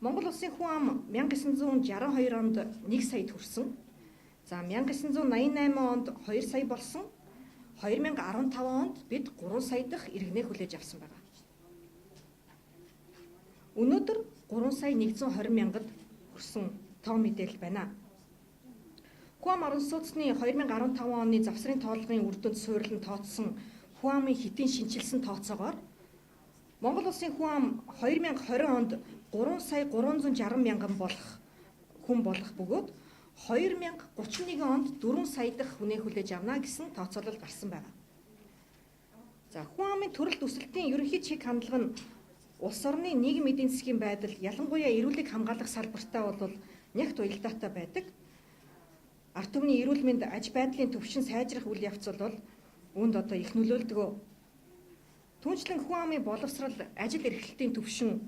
Монгол улсын хүн ам 1962 онд 1 саяд хүрсэн. За 1988 онд 2 сая болсон. 2015 онд бид 3 сая дахь иргэнээ хүлээж авсан байгаа. Өнөөдөр 3 сая 120 мянгад хүрсэн тоо мэдээлэл байна. Хүн ам орон сууцны 2015 оны завсрын тоологын үр дүнд суурилан тооцсон хүн амын хэтийн шинэчилсэн тооцоогоор Монгол улсын хүн ам 2020 онд 3 сая 360 мянган болох хүн болох бөгөөд 2031 онд 4 сая дахь хүнээ хүлээж авна гэсэн тооцоолол гарсан байна. За хүн амын төрөлт өсөлтийн ерөнхий чиг хандлага нь улс орны нийгэм эдийн засгийн байдал, ялангуяа эрүүлийг хамгаалах салбартаа бол нягт уялдаатай байдаг. Ард түмний эрүүл мэнд аж байдлын түвшин сайжрах үйл явц бол үүнд одоо их нөлөөлдөг. Түүнчлэн хүн амын боловсрал, ажил эрхлэлтийн түвшин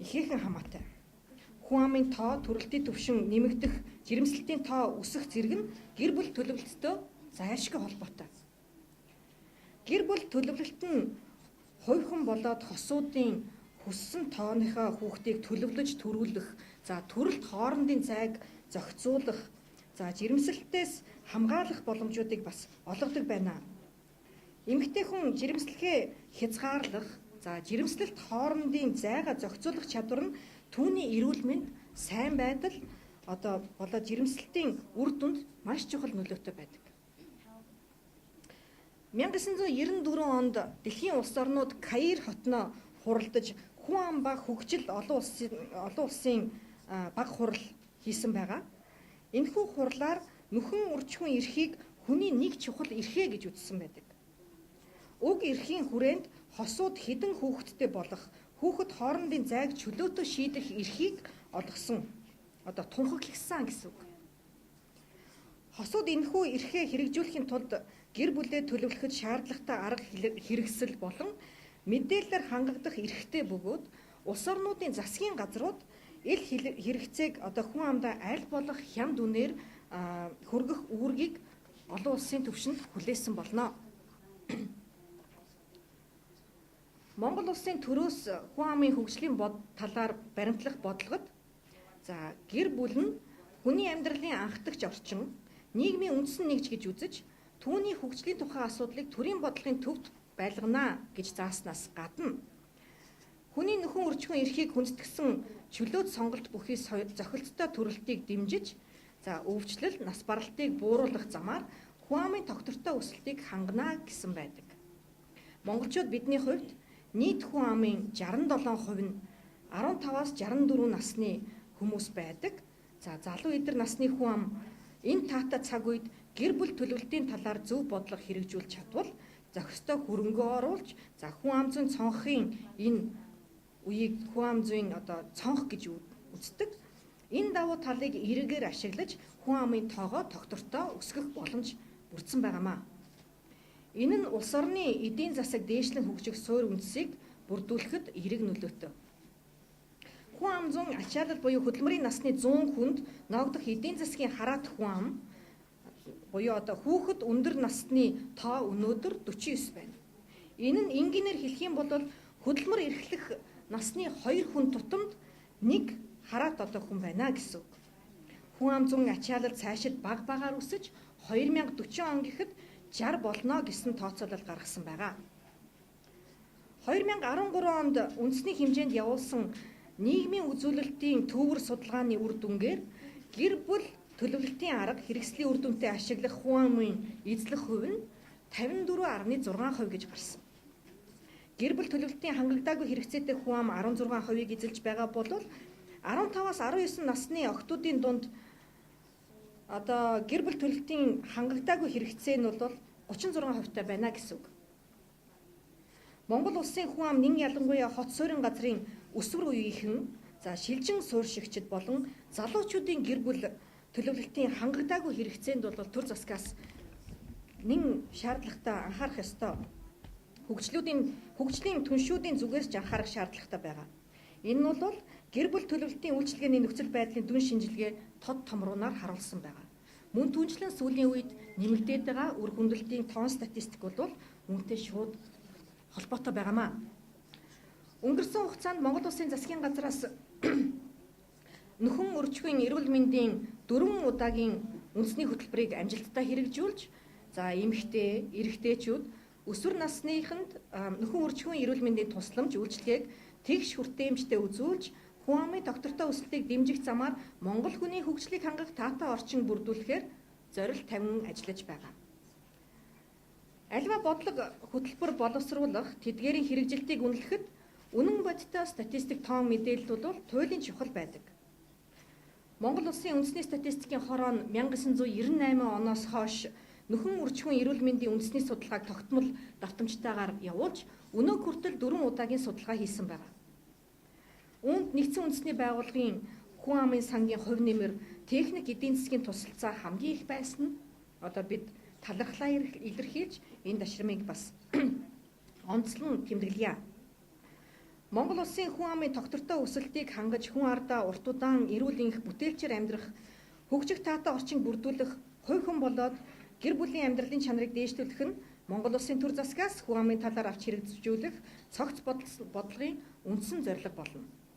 ихээхэн хамаатай. Хүн амын тоо, төрөлтийн түвшин нэмэгдэх, жирэмслэлтийн тоо өсөх зэрэг нь гэр бүл төлөвлөлттэй зайлшгүй холбоотой. Гэр бүл төлөвлөлт нь хувь хүн болоод хосуудын хүссэн тооныхоо хүүхдийг төлөвлөж төрүүлэх, за төрөлт хоорондын зайг зохицуулах, за жирэмслэлтээс хамгаалах боломжуудыг бас олгодог байна. Эмэгтэй хүн жирэмслэхээ хязгаарлах, за жирэмслэлт хоорондын зайгаа зохицуулах чадвар нь түүний эрүүл мэнд, сайн байдал одоо болоод жирэмслэлтийн үр дүнд маш чухал нөлөөтэй байдаг. 1994 онд дэлхийн улс орнууд Каир хотноо хуралдаж хүн ам ба хөгжил олон улсын баг хурал хийсэн байгаа. Энэхүү хурлаар нөхөн үржихүн эрхийг хүний нэг чухал эрхээ гэж үзсэн байдаг. Уг эрхийн хүрээнд хосууд хэдэн хүүхэдтэй болох, хүүхэд хоорондын зайг чөлөөтэй шийдэх эрхийг олгосон. Одоо тунхагласан гэсэн үг. Хосууд энэхүү эрхээ хэрэгжүүлэхийн тулд гэр бүлээ төлөвлөхөд шаардлагатай арга хэрэгсэл болон мэдээлэлээр хангагдах эрхтэй бөгөөд улс орнуудын засгийн газрууд эл хэрэгцээг одоо хүн амдаа аль болох хямд үнээр хөргөх үүргийг олон улсын түвшинд хүлээсэн болно. Монгол улсын төрөөс хүн амын хөгжлийн талаар баримтлах бодлогод за гэр бүл нь хүний амьдралын анхдагч орчин, нийгмийн үндсэн нэгж гэж үзэж түүний хөгжлийн тухай асуудлыг төрийн бодлогын төвд байлгана гэж зааснаас гадна хүний нөхөн үржихүн эрхийг хүндэтгсэн чөлөөт сонголт бүхий зохилттой төрөлтийг дэмжиж, за өвчлөл, нас баралтыг бууруулах замаар хүн амын тогтвортой өсөлтийг хангана гэсэн байдаг. Монголчууд бидний хувьд нийт хүн амын 67% нь 15-аас 64 насны хүмүүс байдаг. За залуу эдэр насны хүн ам энэ таатай цаг үед гэр бүл төлөвлөлтийн талаар зөв бодлого хэрэгжүүлж чадвал зохистой хөрөнгө оруулж, за хүн ам зүйн цонхын энэ үеийг хүн ам зүйн одоо цонх гэж үздэг. Энэ давуу талыг эргээр ашиглаж хүн амын тоогоо тогтвортой өсгөх боломж бүрдсэн байгаамаа. Энэ нь улс орны эдийн засаг дээшлэн хөгжих суурь үндсийг бүрдүүлэхэд эерэг нөлөөтэй. Хүн ам зүйн ачаалал буюу хөдөлмөрийн насны 100 хүнд ноогдох эдийн засгийн хараат хүн ам буюу одоо хүүхэд өндөр насны тоо өнөөдөр 49 байна. Энэ нь энгийнээр хэлэх юм бол хөдөлмөр эрхлэх насны 2 хүн тутамд нэг хараат одоо хүн байна гэсэн үг. Хүн ам зүйн ачаалал цаашид баг багаар өсөж 2040 он гэхэд 60 болно гэсэн тооцоолол гаргасан байгаа. 2013 онд үндэсний хэмжээнд явуулсан нийгмийн үзүүлэлтийн төвөр судалгааны үр дүнгээр гэр бүл төлөвлөлтийн арга хэрэгслийн үр дүнтэй ашиглах хүн амын эзлэх хувь нь 54.6% гэж гарсан. Гэр бүл төлөвлөлтийн хангагдаагүй хэрэгцээтэй хүн ам 16%-ийг эзэлж байгаа бол 15-аас 19 насны охидуудын дунд одоо гэр бүл төлөлтийн хангагдаагүй хэрэгцээ нь бол 36% байна гэсэн үг. Монгол улсын хүн ам нэн ялангуяа хот суурин газрын өсвөр үеийнхэн, за шилжин суурьшигчид болон залуучуудын гэр бүл төлөвлөлтийн хангагдаагүй хэрэгцээнд бол төр засгаас нэн шаардлагатай анхаарах ёстой. Хөгжлийн түншүүдийн зүгээс ч анхаарах шаардлагатай байгаа. Энэ нь бол гэр бүл төлөвлөлтийн үйлчилгээний нөхцөл байдлын дүн шинжилгээ тод томруунаар харуулсан байгаа. Мөн түншлэн сүүлийн үед нэмэгдээд байгаа үр хүндрэлтийн тоон статистик бол үүнтэй шууд холбоотой байгаамаа. Өнгөрсөн хугацаанд Монгол Улсын засгийн газраас Нөхөн үржихийн эрүүл мэндийн 4 удаагийн үндэсний хөтөлбөрийг амжилттай хэрэгжүүлж, за эмэгтэй, эрэгтэйчүүд өсвөр насныханд нөхөн үржихийн эрүүл мэндийн тусламж үйлчилгээг тэгш хүртээмжтэй үзүүлж, хүн амын тогтвортой өсөлтийг дэмжих замаар Монгол хүний хөгжлийг хангах таатай орчин бүрдүүлэхээр зорилт тавин ажиллаж байгаа. Аливаа бодлого хөтөлбөр боловсруулах тэдгээрийн хэрэгжилтийг үнэлэхэд үнэн бодиттой статистик тоон мэдээлэл бол туйлын чухал байдаг. Монгол Улсын үндэсний статистикийн хороо нь 1998 оноос хойш нөхөн үржихэн эрүүл мэндийн үндэсний судалгааг тогтмол давтамжтайгаар явуулж, өнөөг хүртэл 4 удаагийн судалгаа хийсэн байна. Үүнд нэгдсэн үндэсний байгууллагын хүн амын сангийн хувь нэмэр, техник эдийн засгийн тусалцаа хамгийн их байсан нь одоо бид талархлаа илэрхийлж, энэ дашрамыг бас онцлон тэмдэглэе. Монгол Улсын хүн амын тогтвортой өсөлтийг хангаж, хүн ардаа урт удаан эрүүл энх бүтээлчээр амьдрах, хөгжих таатай орчин бүрдүүлэх, хувь хүн болоод гэр бүлийн амьдралын чанарыг дээшлүүлэх нь Монгол Улсын төр засгаас хүн амын талаар авч хэрэгжүүлэх цогц бодлогын үндсэн зорилго болно.